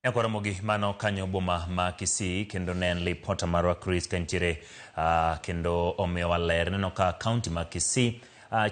Nyaka Ramogi mano kanyo boma ma Kisii kendo ne en lipota marwa Chris kantiere kendo omiyowa ler neno ka kaunti ma Kisii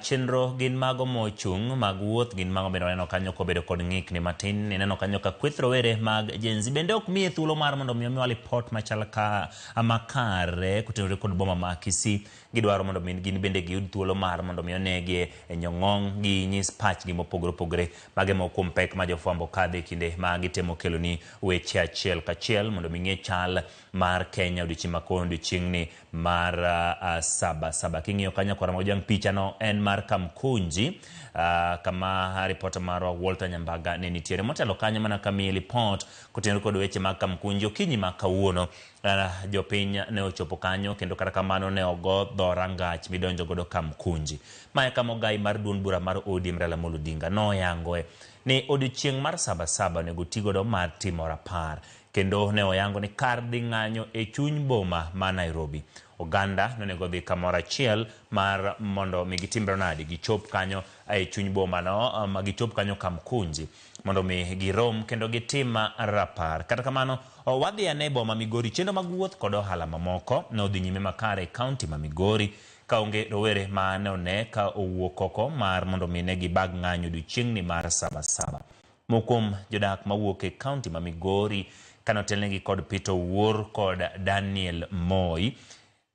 chenro gin mago mochung' mag wuoth gin mago bende waneno kanyo kobedo kod ng'ikni matin. Ineno kanyo ka kweth rowere mag Gen Z bende ok miye thuolo mar mondo mi omiwa lipot machal ka makare kotenore kod boma ma Kisii. Gidwaro mondo mi gin bende giyud thuolo mar mondo mi onegi e nyong'ong' ginyis pachgi mopogore opogore. Mage moko kuom pek ma jofwambo kadhe e kinde ma gitemo keloni weche achiel kachiel mondo mi ing'e chal mar Kenya odiochieng' ma kawuono odiochieng'ni mar saba saba. King'iyo kanyo kora mojang picha no en mar Kamkunji kama ripota marwa Walter Nyambaga ne nitiere. Motelo kanyo mana kamiyi lipot kotenore kod weche mag Kamkunji okinyi ma kawuono jopiny ne ochopo kanyo kendo kata kamano ne ogo dho rangach midonjo godo Kamkunji. Mae kama ogai mar duond bura mar ODM Raila Amolo Odinga noyangoe ni odiochieng' mar saba saba onego ti godo mar timo rapar kendo ne oyango ni kar dhi ng'anyo e chuny boma ma Nairobi oganda nonego dhi kamoro achiel mar mondo mi gitimre nadi gichop kanyo e chuny boma no ma gichop kanyo Kamkunji mondo mi girom kendo gitim rapar. Kata kamano wadhi ane boma Migori chenro mag wuoth kod ohala mamoko nodhi nyime makare e kaunti ma Migori kaonge rowere ma ne one ka owuok oko mar mondo mi ne gibag ng'anyo odiochieng'ni mar saba saba. Moko kuom jodak mawuok e kaunti ma Migori kanotelnegi kod Peter Owuor kod Daniel Moi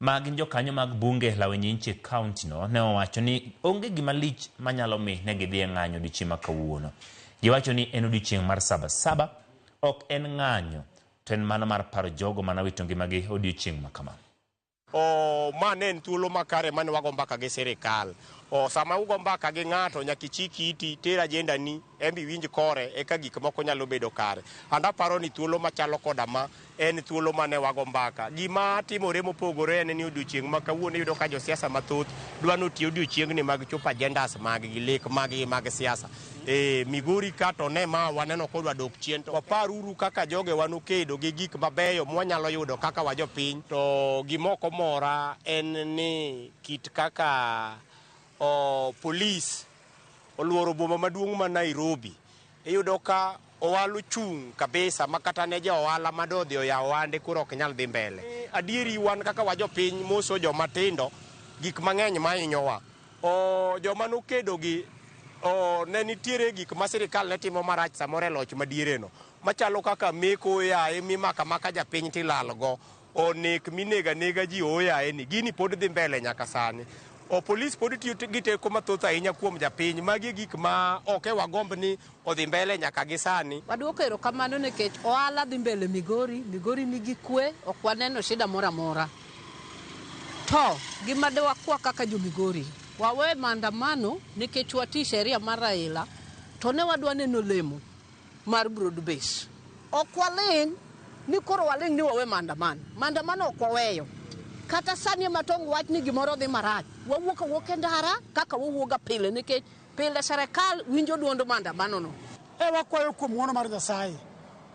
ma gin jokanyo mag bunge lawe nyinchi e kaunti no ne owacho ni onge gima lich manyalo mi ne gidhi e ng'anyo odiochieng' ma kawuono. Giwacho ni en odiochieng' mar saba saba, ok en ng'anyo, to en mana mar paro jogo mane owito ngimagi odiochieng' ma kama. Ma ne en thuolo makare mane wago mbaka gi sirikal. Sama ugo mbaka gi ng'ato nyaka ichik iti, ter agenda ni, en be iwinj kore eka gik moko nyalo bedo kare. And aparo ni thuolo machalo koda ma en thuolo mane wago mbaka. Gima timore mopogore en ni odiochieng' ma kawuono iyudo ka josiasa mathoth dwa ni oti odiochieng'ni mag chopo agendas mag gi, lek mag gi mag siasa. Migori ka to ne ma waneno kodwa dok chien. To waparuru kaka jogewa nokedo gi gik mabeyo mwanyalo yudo kaka wajopiny. To gima ok omora en ni kit kaka polis oluoro boma maduong' ma Nairobi. Iyudo ka ohala ochung' kabisa ma kata ne jo ohala madodhi oyawo ohande koro ok nyal dhi mbele. Adieri wan kaka wajopiny moso joma tindo gik mang'eny mahinyowa. Joma nokedo gi ne nitiere gik ma sirikal ne timo marach samoro e loch madiereno machalo kaka meko yaye mimako amaka japiny tilalgo, nek minego anega ji oyaye ni gini pod dhi mbele nyaka sani. Polis pod tiyo gi teko mathoth ahinya kuom japiny. Magi e gik ma ok e wagomb ni odhi mbele nyaka gi sani. Waduoko erokamano nikech ohala dhi mbele Migori, Migori nigi kwe, ok waneno shida moro amora. To gima de wakwa kaka jo Migori, wawe maandamano nikech wati sheria mar Raila, to ne wadwa neno lemo mar broad base. Ok waling' ni koro waling' ni wawe maandamano. Maandamano ok waweyo. Kata sani ema tong wach ni gimoro dhi marach, wawuok awuoka e ndara kaka wawuoga pile nikech pile serikal winjo duond maandamano no. Wakwayo kuom ng'wono mar Nyasaye,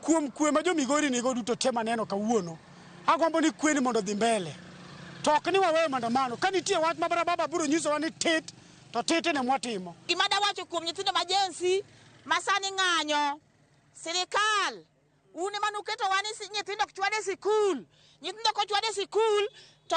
kuom kwe ma jo Migori nigo duto te maneno kawuono. Agombo ni kwe ni mondo odhi mbele. To ok ni waweyo maandamano. Ka nitie wach ma baba biro nyisowa ni tit, to titni mwatimo. Gima dawacho kuom nyithindo ma Gen Z ma sani ng'anyo, sirikal un ema nuketowa ni nyithindo ok chwad e sikul. Nyithindo kochwad e sikul to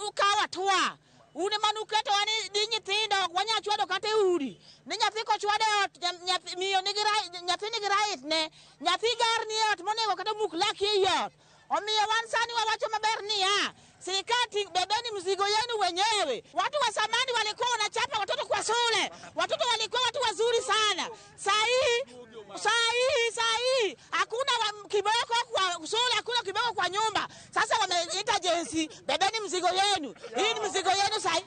ukawo hatua. Un ema nuketowa ni nyithindo ok wanyal chwado kata e udi. Ni nyathi kochwad e ot, miyo nigi nyathi nigi right ne. Nyathi gar ni e ot monego kata muk laki ei ot. Omiyo wan sani wawacho maber niya, sirikal ting' bebeni mzigo yenu wenyewe. Watu wa zamani walikuwa wanachapa watoto kwa shule. Watoto walikuwa watu wazuri sana. Saa hii hakuna kiboko kwa shule, hakuna kiboko kwa nyumba. Sasa wameita Gen Z, bebeni mzigo yenu. Hii ni mzigo yenu saa hii.